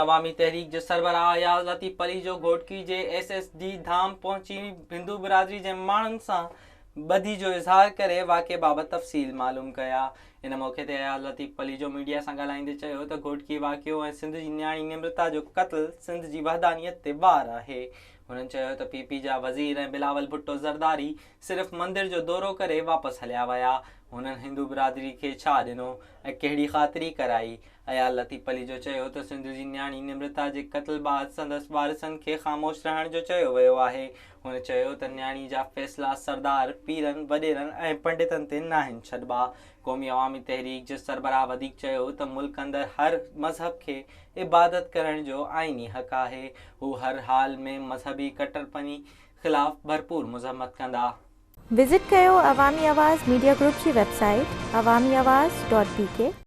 عوامي تحريڪ جي سربراهه اياز لطيف پليجو گهوٽڪي جي ايس ايس ڊي ڌام پهچي هندو برادري جي ماڻهن سان ٻڌي جو اظهار ڪري واقعي بابت تفصيل معلوم ڪيا. ان موقعي تي اياز لطيف پليجو ميڊيا سان ڳالهائيندي چيو ته گهوٽڪي واقعو ۽ سنڌ جي نياڻي نمرتا جو قتل سنڌ جي وحدانيت تي وار آهي. هنن چيو ته پي پي جا وزير ۽ بلاول ڀٽو زرداري صرف مندر جو دورو ڪري واپس هليا ويا. هنن هندو برادري کي ڇا ڏنو ۽ ڪهڙي خاطري ڪرائي؟ اياز لطيف پليجو چيو ته سنڌ جي نياڻي نمرتا جي قتل بعد سندس وارثن کي خاموش رهڻ جو چيو ويو آهي. هن چيو ته نياڻي جا فيصلا سردار، پيرن، وڏيرن ۽ پنڊتن تي ناهن ڇڏبا. قومي عوامي تحريڪ جي سربراهه وڌيڪ چيو ته ملڪ اندر هر مذهب کي عبادت ڪرڻ جو آئيني حق آهي، هو هر حال ۾ مذهبي ڪٽرپڻي خلاف ڀرپور مذمت ڪندا. وزٽ ڪيو عوامي آواز ميڊيا گروپ جي website Awami Awaz dot B K.